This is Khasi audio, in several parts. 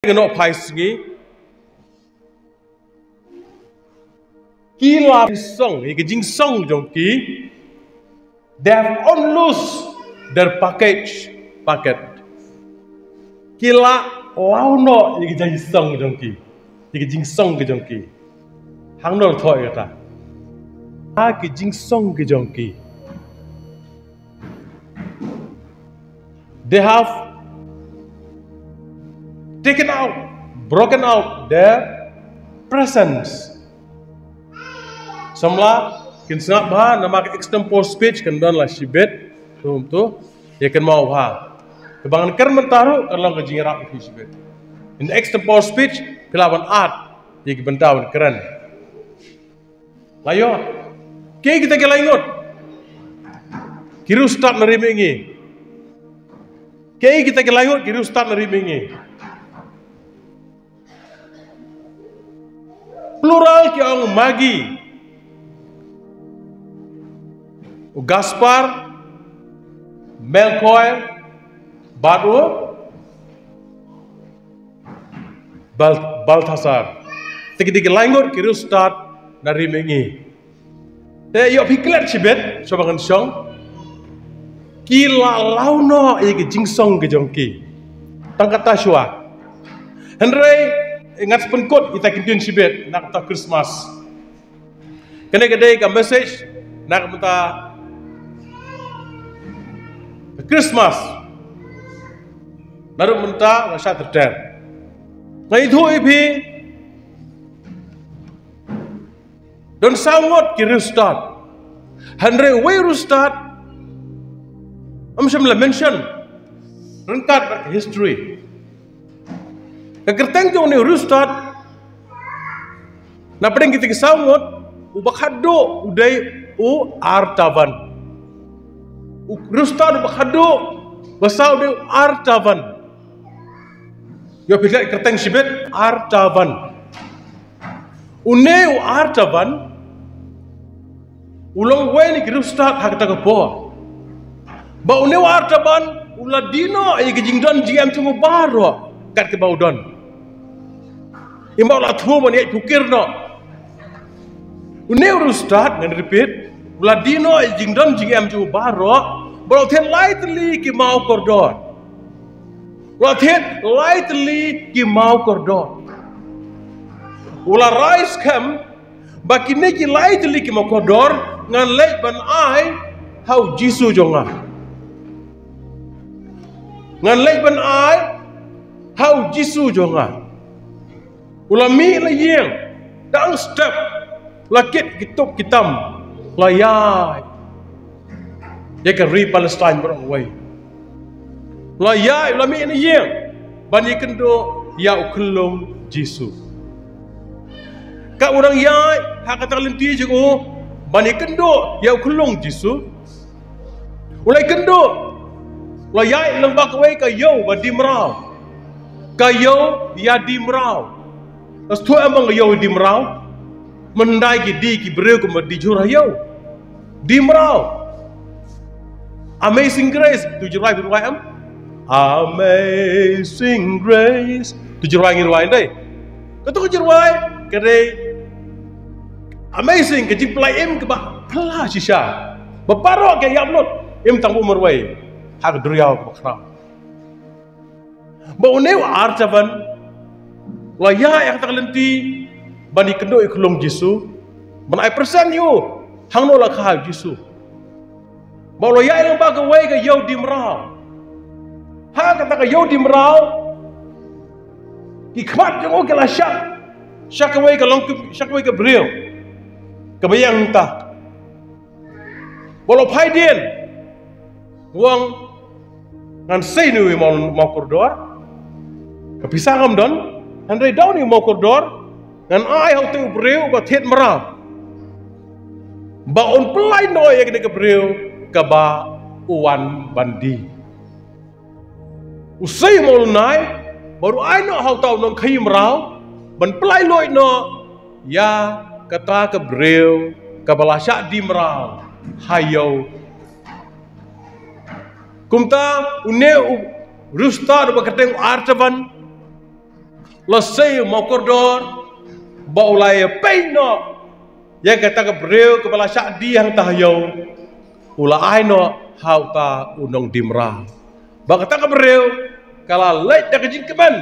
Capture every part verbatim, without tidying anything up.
Ka noh phai sngi. Ki la song, ïa ka jingsong jong ki. They have unloosed their package, packet. Ki la law noh ïa ka jingsong jong ki. Ïa ka jingsong ka jong ki. Hangno la thoh ïa kata? Ha ka jingsong ka jong ki. They have taken out, broken out their presents. Samla, kin sngap bha, namar ka extempore speech kan don la shibit, tum tu, ïa kan mau bha. Ka ba ngan kren mynta ruh, kan long ka jingïarap ïa phi shibit. In extempore speech, phi lah ban add ïa ki bynta ban kren. La ïoh. Kiei kita ki laingut ki riewstad na ri mihngi? Kiei kita ki laingut ki riewstad na ri mihngi? Plural ki ong Magi, u Gaspar, Melkoi, bad u Bal-, Balthasar. Te ki dei ki laingut ki riewstad na ri mihngi. Te ïoh phi klet shibit, shuwa ba ngan shong. Ki la law noh ïa ki jingsong ki jong ki. Tang kata shuwa. Hynrei, ngan sa pynkut ïa kita ki ktien shibit, na kata Christmas. Kane ka dei ka message, na ka bynta Christmas. Naduh mynta, nga shah ter ter. Nga ïathuh ïa phi, don saw ngut ki riewstad. Hynrei uwei u riewstad, ym shym la mention. Ryngkat bad ka history. Ka kyrteng jong une u riewstad, na pdeng kita ki saw ngut, uba khadduh u dei u Artaban. U riewstad uba khadduh, ba saw u dei u Artaban. Ïoh phi klet kyrteng shibit, Artaban. Une u Artaban, u long uwei na ki riewstad ha kata ka por. Ba une u Artaban, u la die noh ïa ka jingdon jingem jong u baroh, kat kaba u don. Ïa ba u la thmu ban ïaid pukir noh. Une u riewstad, ngan repeat, u la die noh ïa ka jingdon jingem jong u baroh, ba u la thied lai tylli ki maw kordor. U la thied lai tylli ki maw kordor. U la rai skhem, ba kine ki lai tylli ki maw kordor, ngan leit ban ai ha u Jisu jong nga. Ngan leit ban ai ha u Jisu jong nga. U la mih la ïeng, dang step, la kit ki tup ki tam, la ïaid ïa ka ri Palestine baroh kawei. La ïaid, la mih na ïing ban ïakynduh ïa u khyllung Jisu. Ka u dang ïaid ha kata ka lynti jong u ban ïakynduh ïa u khyllung Jisu. U la ïakynduh, la ïaid lyngba kawei ka ïew ba die mraw. Ka ïew ïa die mraw. Ïa shuh em ba nga ïoh die mraw. Mynta ki die ki briew kumba die jhur ha ïew. Die mraw. Amazing Grace, tu jingrwai phi rwai em? Amazing Grace. Tu jingrwai ngi rwai dei. Katu ka jingrwai ka dei amazing, ka jingpyllait im kaba phylla shisha. Ba baroh ka ïap lut im tang ba u marwei ha ka duriaw kaba khraw. Ba une u Artaban la ïaid ïa kata ka lynti ban ïakynduh ïa u khyllung Jisu, ban ai present ïa u hangno la kha ïa u Jisu. Ba u la ïaid lyngba kawei ka ïew die mraw. Ha kata ka ïew die mraw, ki khmat jong u ki la shah sha kawei ka long, sha kawei ka briew kaba ïeng hangta. Ba u la phai dien, u ong, ngan sei ïa une u maw, maw kordor. Ka pisa ngam don, hynrei da une u maw kordor ngan ai ha uta u briew uba thied mraw, ba un pyllait noh ïa kane ka briew kaba u wan ban die. U sei u maw lynnai bad u ai noh ha uta u nongkhaïi mraw ban pyllait luid noh ïa kata ka briew kaba la shah die mraw ha ïew. Kumta une u riewstad uba kyrteng u Artaban, La sei mo kordor ba u la ïa pei noh ïa kata ka briew kaba la shah die hangta ha ïew, u la ai noh ha uta u nongdie mraw. Ba kata ka briew ka la leit da ka jingkmen,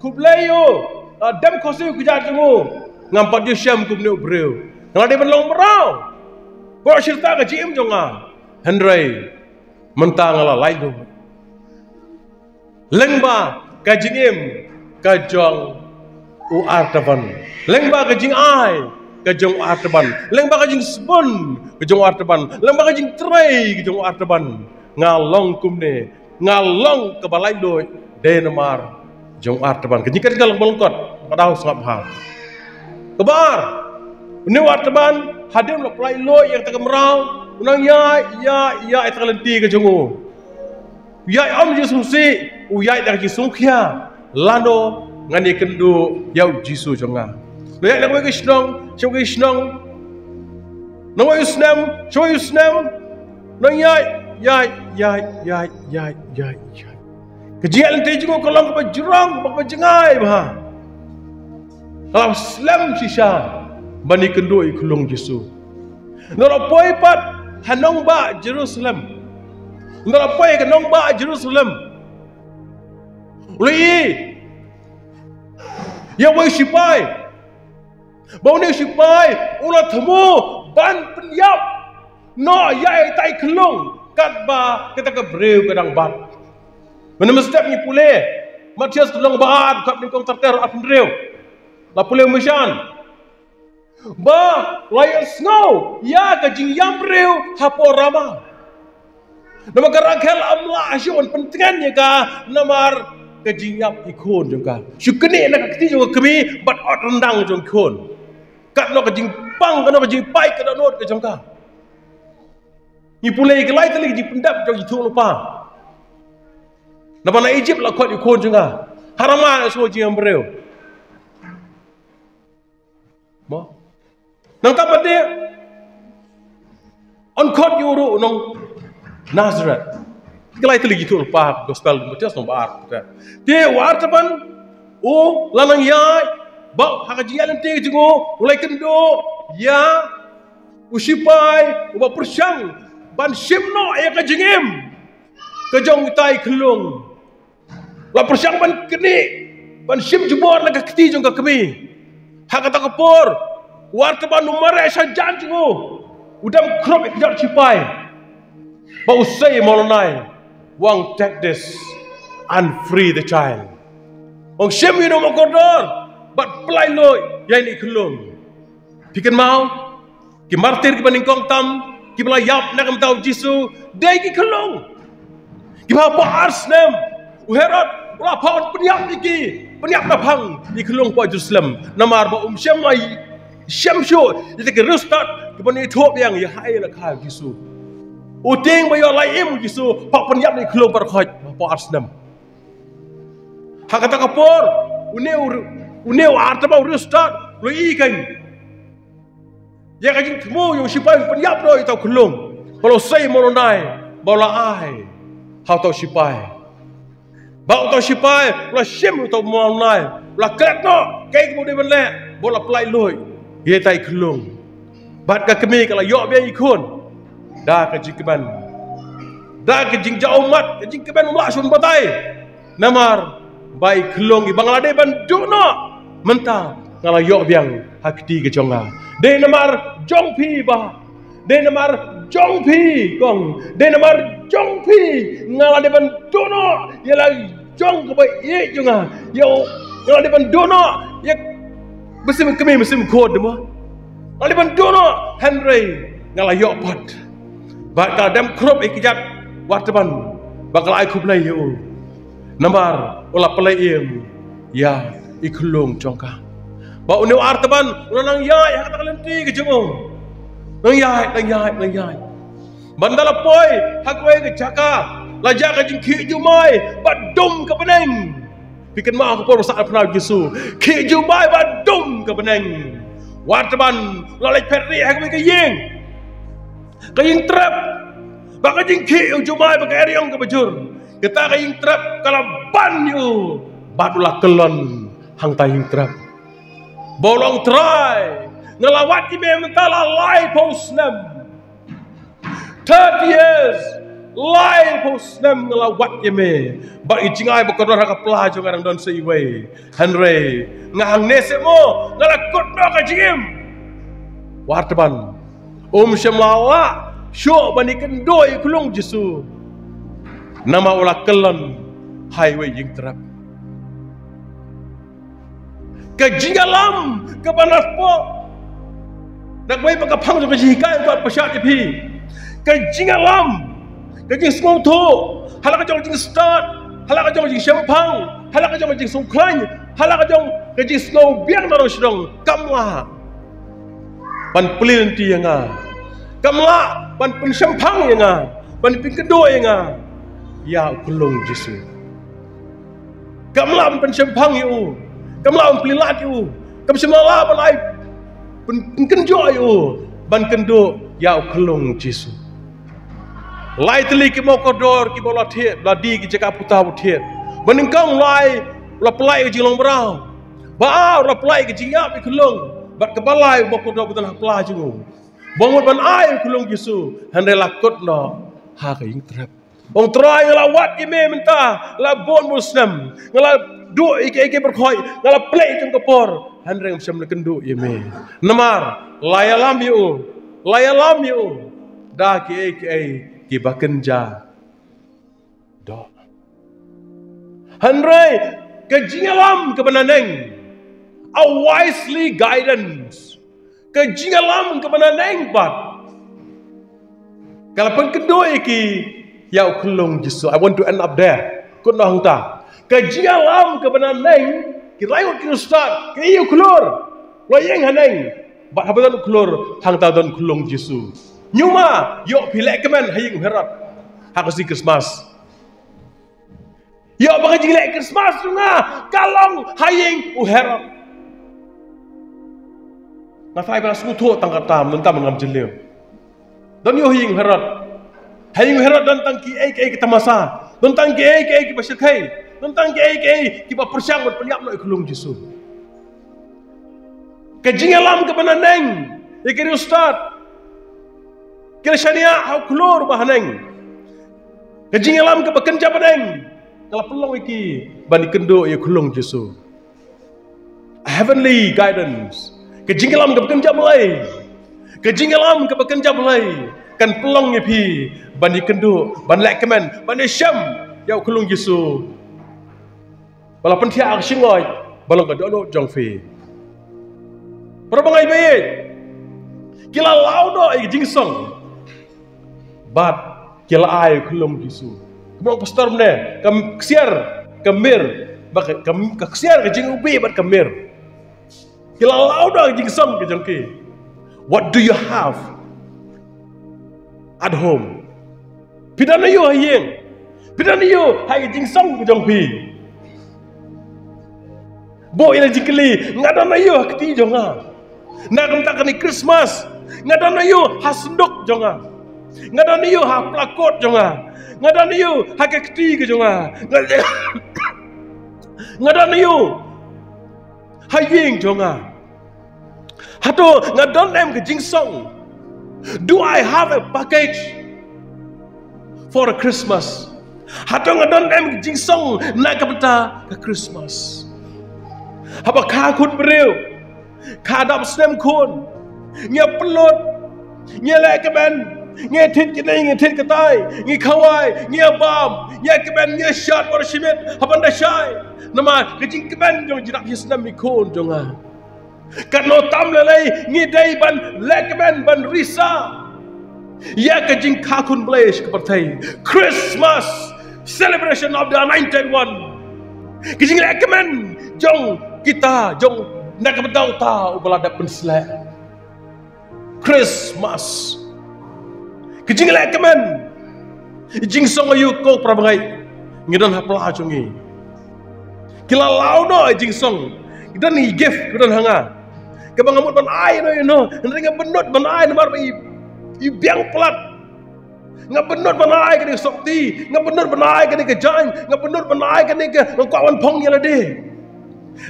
khublei ïa u, la dem khohsiew ka jait jong u. Ngam pat ju shem kumne u briew, nga la dei ban long mraw. Ko shirta ka jingim jong nga, hynrei mynta nga la lait lut. Lyngba ka jingim ka jong u Artaban, lyngba ka jingai ka jong u Artaban, lyngba ka jingsbun ka jong u Artaban, lyngba ka jingtrei ka jong u Artaban, nga long kumne, nga long kaba lait lut dei namar jong u Artaban. Ka jingkren ka long ba lyngkot, ka dei sngap ha. Kaba ar, une u Artaban hadien u la pynlait lut ïa kata ka mraw, u nang ïaid ïaid ïaid ïa kata ka lynti ka jong u. Ïaid ym ju sngewsih, u ïaid da ka jingsngewkhia, lano ngan ïakynduh ïa u Jisu jong nga. U ïaid na kawei ka shnong sha kawei ka shnong, na kawei u snem sha kawei u snem, u nang ïaid ïaid ïaid ïaid ïaid ïaid ïaid. Ka jingïaid lynti jong u ka long kaba jrong, kaba jngai bha. Ka la slem shisha ban ïakynduh ïa i khyllung Jisu. Ynda la poi pat ha nongbah Jerusalem, ynda la poi ha nongbah Jerusalem, u la ïohi ïa uwei u shipai, ba une u shipai u la thmu ban pynïap noh ïa ita i khyllung katba kata ka briew ka dang bat. Mynta mynstep ngi pule Mathaios lynnong ba ar, dkhot nyngkong ter ter, arphew hynriew. La pule mynshuwa ba la ïohsngew ïa ka jingïap briew hapoh Rama. Namar ka Rakhel kam lah shuh ban pyntngen ïa ka namar ka jingïap i khun jong ka. Shu knieh na ka kti jong ka kmie bad ot ryndang jong i khun. Katno ka jingpang, katno ka jingpait, ka dohnud ka jong ka. Ngi pule ïa ki lai tylli ki jingpyndep jong ki jingïathuhlypa. Naba na Ijipt la khot ïa u khun jong ka, ha Rama la sngew jingïap briew. Mo. Nangta pat de yn khot ïa u ruh u nong Nasareth. Ki lai tylli ki jingïathuhlypa, gospel Mathaios lynnong ba ar. Te u Artaban u la nang ïaid, ba ha ka jingïaid lynti ka jong u, u la ïakynduh ïa u shipai uba pyrshang ban shim noh ïa ka jingim ka jong ita i khyllung. La pyrshang ban knieh, ban shim jubor na ka kti jong ka kmie. Ha kata ka por u Artaban u mareh shajan jong u, u dem khrup ïa ka jot shipai, ba u sei, Moronaï, u ong, "Take this and free the child." U ong, "Shim ïa uno u kordor bad pynlait lut ïa ine i khyllung." Phi kynmaw, ki martir kiba nyngkong tam kiba la ïap na ka bynta u Jisu dei ki khyllung. Kiba hapoh ar snem u Herod u la phah ban pynïap ïa ki, pynïap na phang ïa ki khyllung hapoh Jerusalem. Namar ba um shym la shem shuh ïa kita ki riewstad kiba ïathuh biang ïa kaei la kha u Jisu. U tieng ba ïoh la im u Jisu, phah pynïap ïa ki khyllung baroh khoit hapoh ar snem. Ha kata ka por une u, une u Artaban u riewstad u la ïohi kein ïa ka jingthmu ïa u shipai ban pynïap noh ïa uta u khyllung, ba u la sei, Moronaï, ba u la ai ha uta u shipai. Ba uta u shipai u la shim ïa uta u Moronaï, u la klet noh kaei kaba u dei ban leh, ba u la pynlait lut ïa ita i khyllung. Bad ka kmie ka la ïoh biang i khun da ka jingkmen, da ka jingjaw ummat, ka jingkmen, um lah shuh ban batai. Namar ba i khyllung, i ba nga la dei ban duh noh, mynta nga la ïoh biang ha kti ka jong nga. Dei namar jong phi, bah. Dei namar jong phi, kong. Dei namar jong phi nga la dei ban duh noh ïa la jong kaba ïeit jong nga. Ïa, nga la dei ban duh noh ïa mynsiem kmie, mynsiem khun, dei mo. Nga la dei ban duh noh, hynrei nga la ïoh pat. Bad ka la dem khrup ïa ka jot u Artaban, bad ka la ai khublei ïa u. Namar u la pynlait im ïa i khyllung jong ka. Ba une u Artaban u la nang ïaid ha kata ka lynti ka jong u. Nang ïaid, nang ïaid, nang ïaid. Bad ynda la poi ha kawei ka jaka, la jia ka jingkhih jumai bad dum ka bneng. Phi kynmaw ka por ba sah arphew u Jisu, khih jumai bad dum ka bneng. U Artaban u la leit phet rieh ha kawei ka ïing, ka ïing trep, bad ka jingkhih jumai bad ka eriong kaba jur. Kata ka ïing trep ka la ban ïa u bad u la kyllon hangta ïing trep. Ba u la ong Trai, nga la wad ïa me mynta la laiphew snem. Thirty years, laiphew snem nga la wad ïa me. Bad i jingai ba kordor ha ka pla jong nga dang don sa iwei. Hynrei nga hangne seh mo, nga la kut noh ka jingim. Wat ban, um shym la lah shuh ban ïakynduh ïa u khyllung Jisu. Namar u la kyllon ha iwei ïing trep. Ka jingïalam kaba na spah. Dak bai ba ka phang jong ka jinghikai ka pyrshah ïa phi. Ka jingïalam, ka jingsngewthuh, ha la ka jong ka jingstad, ha la ka jong ka jingshemphang, ha la ka jong ka jingsngewkhlaiñ, ha la ka jong ka jingsngew biang na rong shnong, kam lah ban plie lynti ïa nga. Kam lah ban pynshemphang ïa nga, ban pynkynduh ïa nga ïa u khyllung Jisu. Kam lah ban pynshemphang ïa u. Kam lah ban plie lad ïa u. Kam shym lah ban ai pyn-, pynkynjoh ïa u ban kynduh ïa u khyllung Jisu. Lai tylli ki mawkordor kiba la thied, la die ki jaka puta ba thied. Ba nyngkong lai, la pynlait ka jinglong mraw. Ba ar, la pynlait ka jingïap ïa u khyllung. Bad kaba lai, u mawkordor ba don ha pla jong u. Ba mut ban ai u khyllung Jisu, hynrei la kut noh ha ka ïing trep. Ong Trai, nga la wad ïa me mynta la bun bun snem. Nga la duh ïa kiei kiei baroh, nga la pynlait jong ka por. Hynrei ngam shym la kynduh ïa me. Namar la ïalam ïa u, la ïalam ïa u da kiei kiei kiba kynja doh. Hynrei ka jingïalam kaba naneng, a wisely guidance. Ka jingïalam kaba naneng pat ka la pynkynduh ïa ki ïa u khyllung Jisu. I want to end up there. Kut noh hangta. Ka jingïalam kaba naneng, ki rai ngut ki riewstad, ki ïa u khlur. La ïeng haneng. Bad haba don u khlur, hangta don u khyllung Jisu. Ñiuma, ïoh phi leh kmen ha ïing u Herod ha ka sngi Krismas. Ïoh ba ka jingleh Krismas jong nga ka long ha ïing u Herod. Nga tharai ba la sngewthuh tang katta, mynta ba ngam jylliew. Don ïoh ha ïing u Herod. Ha ïing u Herod don tang kiei kiei ki tamasa. Don tang kiei kiei kiba shyrkhei. Don tang kiei kiei kiba pyrshang ban pynïap noh ïa u khyllung Jisu. Ka jingïalam kaba naneng ïa ki riewstad, ki la shaniah ha u khlur ba haneng. Ka jingïalam kaba kynja bneng ka la pynlong ïa ki ban ïakynduh ïa u khyllung Jisu. A heavenly guidance. Ka jingïalam kaba kynja Blei, ka jingïalam kaba kynja Blei kan pynlong ïa phi ban ïakynduh, ban leh kmen, ban ïashem ïa u khyllung Jisu. Ba la pynthiah ha ka shyngoid ba long ka dohnud jong phi. Para bangeit, ki la law noh ïa ka jingsong bad ki la ai u khyllung Jisu. Kumno pastor mynne, ka ksiar, ka mir, ba ka, ka, ka ksiar, ka jingïohi bad ka mir. Ki la law noh ïa ka jingsong ka jong ki. What do you have at home? Phi don aïu ha ïing? Phi don aïu ha ka jingsong ka jong phi? Bun ïa la jingkylli, nga don aïu ha kti jong nga? Na ka bynta kane Krismas, nga don aïu ha synduk jong nga? Nga don aïu ha plakot jong nga? Nga don aïu ha ka kti ka jong nga? Nga, nga don aïu ha ïing jong nga? Hato nga don em ka jingsong? Do I have a package for a Christmas? Hato nga don em ka jingsong na ka bynta ka Christmas? Haba kha khun briew, kha dap snem khun, ngi ïa pynlut, ngi ïa leh kmen, ngi ïa thied kine, ngi ïa thied katai, ngi khawai, ngi ïa bam, ngi ïa kmen, ngi ïa shad bor shimet ha ban da shai. Namar ka jingkmen jong ka jingdap shi snem i khun jong nga. Katno tam lei lei ngi dei ban leh kmen ban risa ïa ka jingkha khun Blei sha ka pyrthei. Christmas, celebration of the anointed one. Ka jingleh kmen jong kita, jong na ka bynta uta uba la dep pynsleh. Christmas. Ka jingleh kmen. Jingsong aïu ko para bangeit? Ngi don ha pla jong ngi. Ki la law noh jingsong. Ki don i gift, ki don ha nga. Kaba nga mut ban ai noh ïa no. Hynrei nga bynnud ban ai namar ba i, i biang palat. Nga bynnud ban ai kane ka sopti. Nga bynnud ban ai kane ka jaiñ. Nga bynnud ban ai kane ka, nga kwah ban phong ïa lade.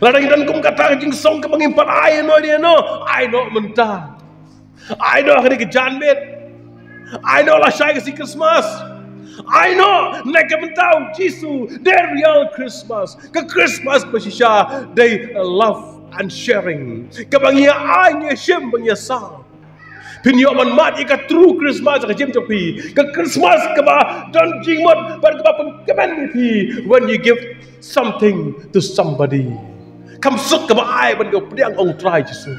Lada ngi don kum kata ka jingsong kaba ngim pat ai ïa no ïa no, ai noh mynta. Ai noh ha kane ka janmiet. Ai noh lashai ka sngi Christmas. Ai noh na ka bynta u Jisu, the real Christmas. Ka Christmas ba shisha dei love and sharing. Kaba ngi ai, ngi shim, ba ngi saw. Phin ïoh ban mad ïa ka true Christmas ha ka jingim jong phi. Ka Christmas kaba don jingmut bad kaba pynkmen ïa phi when you give something to somebody. Kam suk kaba ai ban ka pdiang ong Trai Jisu.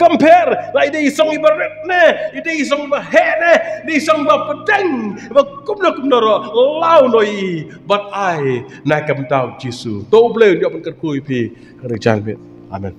Kam pher la i dei i song iba rit ne, i dei i song iba heh ne, i dei i song iba pdeng, iba kumno kumno ruh, law noh i bad ai na ka bynta u Jisu. To U Blei un ïoh ban kyrkhu ïa phi ha kane ka janmiet. Amen.